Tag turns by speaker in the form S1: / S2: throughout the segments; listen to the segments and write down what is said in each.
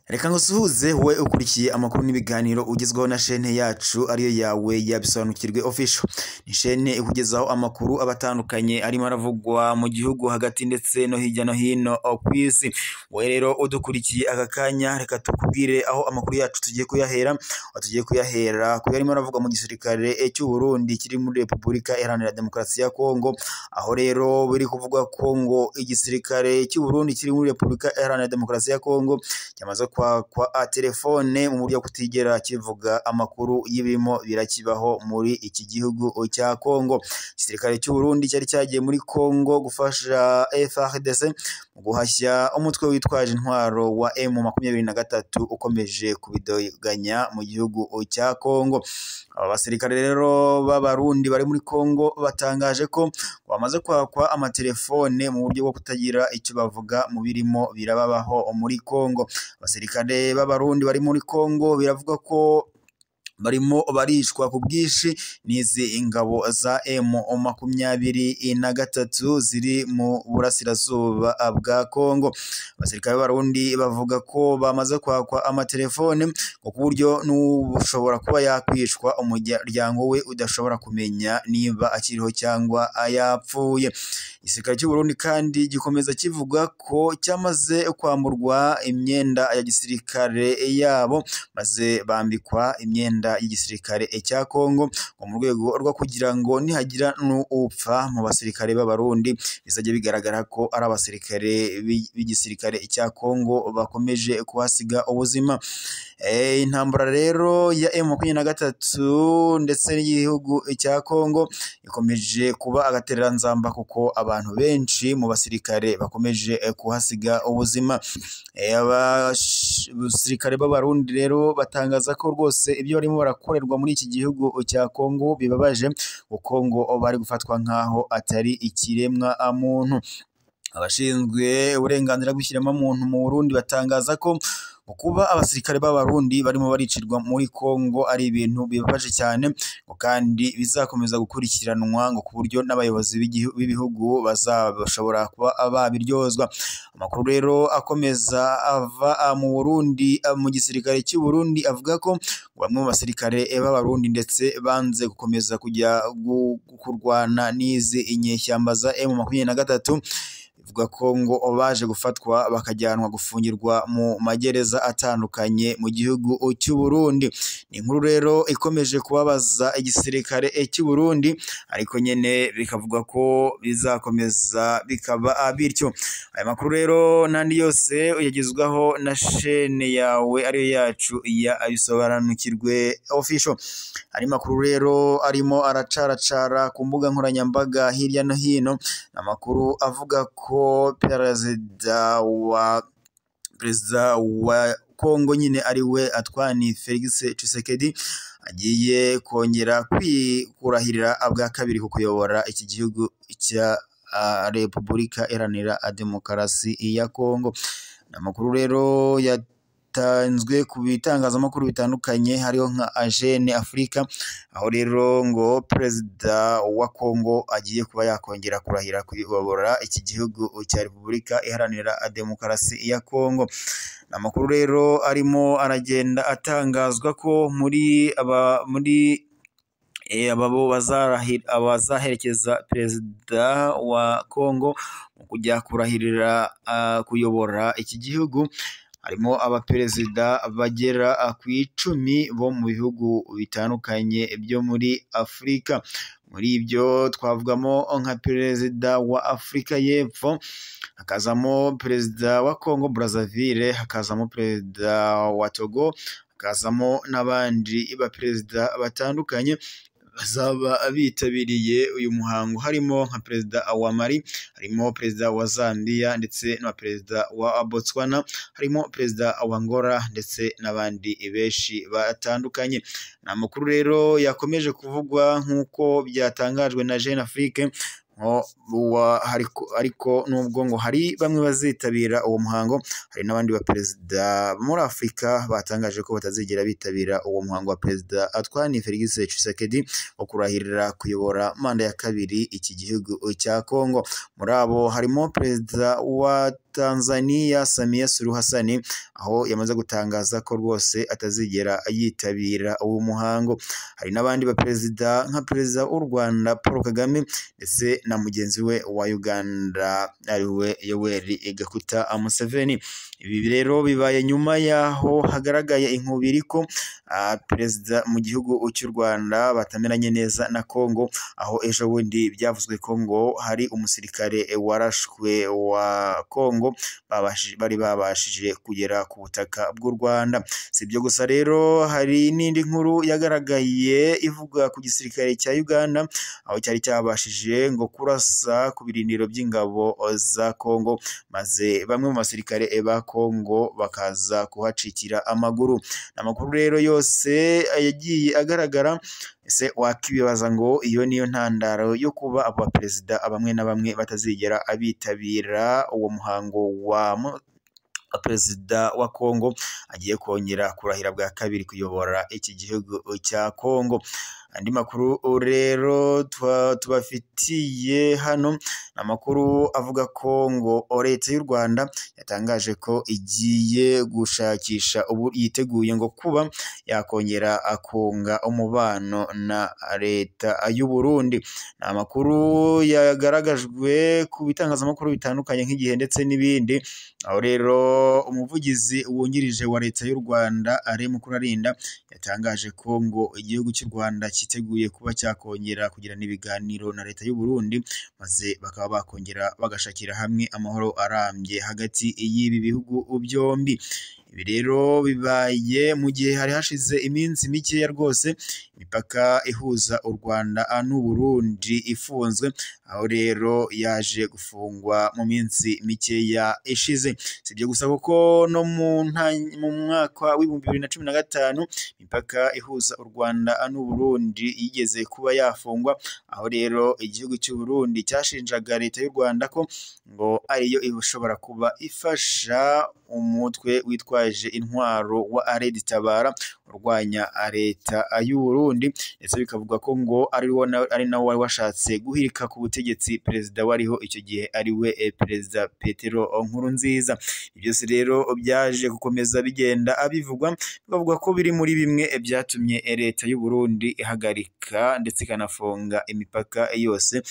S1: Reka ngusuhuze wowe ukurikiye amakuru n'ibiganiro ugezweho na shene yacu ariyo yawe ya Bisobanukirwe Official. Ni shene ikugezaho amakuru aba atandukanye arimo aravugwa mu gihugu hagati ndetse no hirya no hino ku isi. Wowe rero udukurikiye aka kanya, reka tukubwire aho amakuru yacu tugiye kuyahera. Aho tugiye kuyahera ku yarimo aravugwa mu gisirikare cy'u Burundi kiri muri Repubulika Iharanira Demokarasi ya Kongo. Aho rero biri kuvugwa ko ngo igisirikare cy'u Burundi kiri muri Repubulika Iharanira Demokarasi ya Kongo cyamaze kwakwa telefone mu buryo kutigera kivuga amakuru y'ibirimo birakibaho muri iki gihugu cya Kongo. Igisirikare cy'u Burundi cyari cyagiye muri Kongo gufasha FARDC mu guhashya umutwe witwaje intwaro wa M23 ukomeje kubidoganya mu gihugu cya Kongo. Aba basirikare rero b'Abarundi bari muri Kongo batangaje ko bamaze kwakwa amatelefone mu buryo bwo kutagira icyo bavuga mu birimo birababaho muri Kongo. Abasirikare b'Abarundi bari muri Kongo biravuga ko barimo barishwa ku bwinshi n'izi ingabo za M23 ziri mu burasirazuba bwa Kongo. Abasirikare b'Abarundi bavuga ko bamaze kwakwa amatelefone ngo ku buryo n'ushobora kuba yakwicwa umuryango we udashobora kumenya niba akiriho cyangwa yapfuye. Igisirikare cy'u Burundi kandi gikomeza kivuga ko cyamaze kwamburwa imyenda ya gisirikare yabo, maze bambikwa imyenda y'igisirikare cya Kongo mu rwego rwo kugira ngo nihagira n'upfa mu basirikare b'Abarundi bizajya bigaragara ko ari abasirikare b'igisirikare cya Kongo bakomeje kuhasiga ubuzima. Intambara rero ya M23 ndetse n'igihugu cya Kongo ikomeje kuba agatereranzamba kuko abantu benshi mu basirikare bakomeje kuhasiga ubuzima. Abasirikare b'Abarundi rero batangaza ko rwose ibyo barimo barakorerwa muri iki gihugu cya Kongo bibabaje, kuko ngo bari gufatwa nkaho atari ikiremwa muntu. Abashinzwe uburenganzira bw'ikiremwamuntu mu Burundi batangaza ko kuba abasirikare b'Abarundi barimo baricirwa muri Kongo ari ibintu bibabaje cyane, ngo kandi bizakomeza gukurikiranwa ngo ku buryo n'abayobozi b'ibihugu bazashobora kuba babiryozwa. Amakuru rero akomeza ava mu Burundi mu gisirikare cy'u Burundi avuga ko bamwe mu basirikare b'Abarundi ndetse banze gukomeza kujya kurwana n'izi inyeshyamba za M23, bivuga ko ngo baje gufatwa bakajyanwa gufungirwa mu magereza atandukanye mu gihugu cy'u Burundi. Ni inkuru rero ikomeje kubabaza igisirikare cy'u Burundi, ariko nyene bikavuga ko bizakomeza bikaba bityo. Aya makuru rero n'andi yose uyagezwaho na shene yawe ariyo yacu ya Bisobanukirwe Official. Hari makuru rero arimo aracaracara ku mbuga nkoranyambaga hirya no hino, amakuru avuga ko perezida wa Kongo nyine ari we Antoine Felix Tshisekedi agiye kongera kwikurahirira bwa kabiri ku kuyobora iki gihugu cya Repubulika Iharanira Demokarasi ya Kongo. Amakuru rero yatanzwe ku bitangazamakuru bitandukanye hariho nka Agene Africa, aho rero ngo perezida wa Kongo agiye kuba yakongera kurahira kuyobora iki gihugu cya Repubulika Iharanira Demokarasi ya Kongo. Amakuru rero arimo aragenda atangazwa ko muri abo abazaherekeza perezida wa Kongo mu kujya kurahirira kuyobora iki gihugu harimo abaperezida bagera ku 10 bo mu bihugu bitandukanye byo muri Afurika. Muri ibyo twavugamo nka perezida wa Afurika y'Epfo, hakazamo perezida wa Kongo Brazzaville, hakazamo perezida wa Togo, hakazamo n'abandi baperezida batandukanye bazaba bitabiriye uyu muhango, harimo nka perezida wa Mali, harimo perezida wa Zambia ndetse na perezida wa Botswana, harimo perezida wa Angola ndetse n'abandi benshi batandukanye. Ni amakuru rero yakomeje kuvugwa nk'uko byatangajwe na Jeune Afrique, ariko nubwo ngo hari bamwe bazitabira uwo muhango, hari n'abandi baperezida muri Afurika batangaje ko batazigera bitabira uwo muhango wa perezida Antoine Felix Tshisekedi wo kurahirira kuyobora manda ya kabiri iki gihugu cya Kongo. Muri abo harimo perezida wa Tanzania Samia Suluhu Hassan, aho yamaze gutangaza ko rwose atazigera yitabira uwo muhango. Hari n'abandi baperezida nka perezida w'u Rwanda Paul Kagame ndetse na mugenzi we wa Uganda ariwe Yoweri Kaguta Museveni. Ibi rero bibaye nyuma y'aho hagaragaye inkubiri ko perezida mu gihugu cy'u Rwanda batamenanye neza na Kongo, aho ejo bundi byavuzwe ko ngo hari umusirikare warashwe wa Kongo bari babashije kugera ku butaka bw'u Rwanda. Si ibyo gusa rero, hari n'indi nkuru yagaragaye ivuga ku gisirikare cya Uganda, aho cyari cyabashije ngo kurasa ku birindiro by'ingabo za Kongo, maze bamwe mu basirikare ba Kongo bakaza kuhacikira amaguru. Amakuru rero yose yagiye agaragara. Ese wakibaza ngo iyo niyo ntandaro yo kuba abo baperezida bamwe na bamwe batazigera abitabira uwo muhango wa perezida wa Kongo agiye kongera kurahira bwa kabiri kuyobora iki gihugu cya Kongo. Andi makuru rero tubafitiye hano amakuru avuga ko ngo leta y'u Rwanda yatangaje ko igiye gushakisha ubu yiteguye ngo kuba yakongera akunga umubano na leta y'u Burundi. Ni amakuru yagaragajwe ku bitangazamakuru bitandukanye nk'Igihe ndetse n'ibindi, aho rero umuvugizi wungirije wa leta y'u Rwanda Alain Mukurarinda yatangaje ko ngo igihugu cy'u Rwanda cyiteguye kuba cyakongera kugirana ibiganiro na leta y'u Burundi, maze bakaba bakongera bagashakira hamwe amahoro arambye hagati y'ibi bihugu byombi. Ibi rero bibaye mu gihe hari hashize iminsi mikeya rwose imipaka ihuza u Rwanda n'u Burundi ifunzwe, aho rero yaje gufungwa mu minsi mikeya ishize. Si ibyo gusa kuko no mu mwaka w'2015 imipaka ihuza u Rwanda n'u Burundi yigeze kuba yafungwa, aho rero igihugu cy'u Burundi cyashinjaga leta y'u Rwanda ko ngo ariyo ishobora kuba ifasha umutwe witwaje intwaro wa Red Tabara urwanya leta y'u Burundi, ndetse bikavuga ko ngo ari nawo wari washatse guhirika ku butegetsi perezida wariho icyo gihe ari we perezida Petero Nkurunziza. Ibyo byose rero byaje gukomeza bigenda abivugwa, bikavuga ko biri muri bimwe byatumye leta y'u Burundi ihagarika ndetse ikanafunga imipaka yose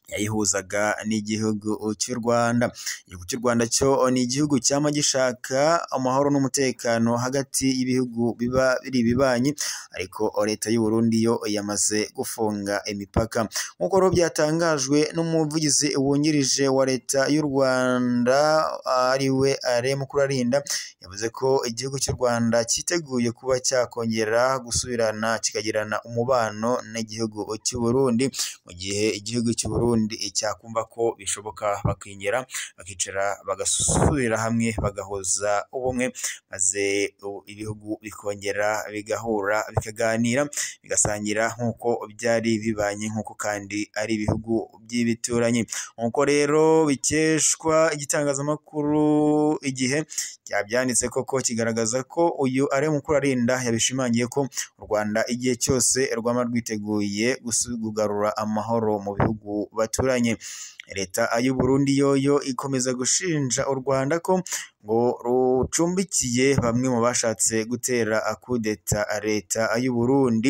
S1: yayihuzaga n'igihugu cy'u Rwanda. Igihugu cy'u Rwanda cyo ni igihugu cyama gishaka amahoro n'umutekano hagati y'ibihugu biba biri ibibanyi, ariko leta y'u Burundi yo yamaze gufunga imipaka. Nk'uko rero byatangajwe n'umuvugizi wungirije wa leta y'u Rwanda ari we Alain Mukurarinda, yavuze ko igihugu cy'u Rwanda cyiteguye kuba cyakongera gusubirana kikagirana umubano n'igihugu cy'u Burundi, mu gihe igihugu cy'u Burundi cyakumva ko bishoboka bakongera bakicara bagasubira hamwe bagahoza ubumwe, maze ibihugu bikongera bigahura bikaganira bigasangira nk'uko byari bibanye, nk'uko kandi ari ibihugu by'ibituranyi. Nk'uko rero bikeshwa igitangazamakuru Igihe cyabyanditse koko kigaragaza ko uyu Alain Mukurarinda yabishimangiye ko u Rwanda igihe cyose rwaba rwiteguye kugarura amahoro mu bihugu baturanye. Leta y'u Burundi yoyo ikomeza gushinja u Rwanda ko ngo rucumbikiye bamwe mu bashatse gutera kudeta leta y'u Burundi,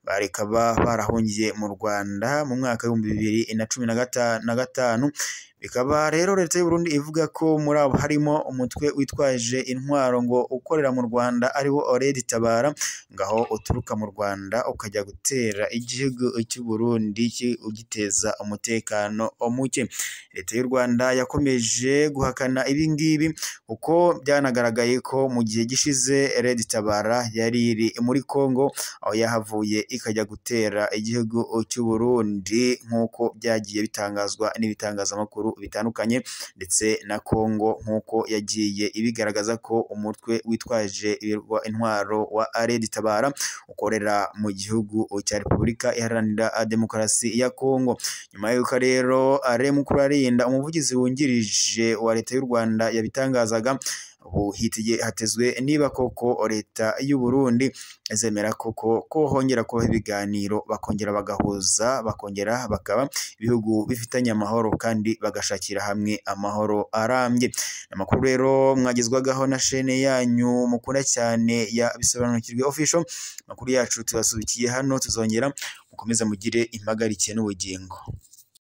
S1: barikaba barahungiye mu Rwanda mu mwaka w'2015. Bikaba rero leta y'u Burundi ivuga ko muri abo harimo umutwe witwaje intwaro ngo ukorera mu Rwanda ariwo Red Tabara, ngaho uturuka mu Rwanda ukajya gutera igihugu cy'u Burundi ugiteza umutekano muke. Leta y'u Rwanda yakomeje guhakana ibi ngibi kuko byanagaragaye ko mu gihe gishize Red Tabara yari iri muri Kongo, aho yahavuye ikajya gutera igihugu cy'u Burundi nk'uko byagiye bitangazwa n'ibitangazamakuru bitandukanye, ndetse na Kongo nk'uko yagiye ibigaragaza ko umutwe witwaje intwaro wa Red Tabara ukorera mu gihugu cya Repubulika Iharanira Demokarasi ya Kongo. Nyuma y'uko rero Alain Mukurarinda, umuvugizi wungirije wa leta y'u Rwanda, yabitangazaga. Ubu hatezwe niba koko leta y'u Burundi izemera koko ko hongera kubaho ibiganiro, bakongera bagahuza, bakongera bakaba ibihugu bifitanye amahoro kandi bagashakira hamwe amahoro arambye. Amakuru rero mwagezwagaho na shene yanyu mukunda cyane ya Bisobanukirwe Official. Amakuru yacu tubasubikiye hano, tuzongera mukomeze mugire impagarike n'ubugingo.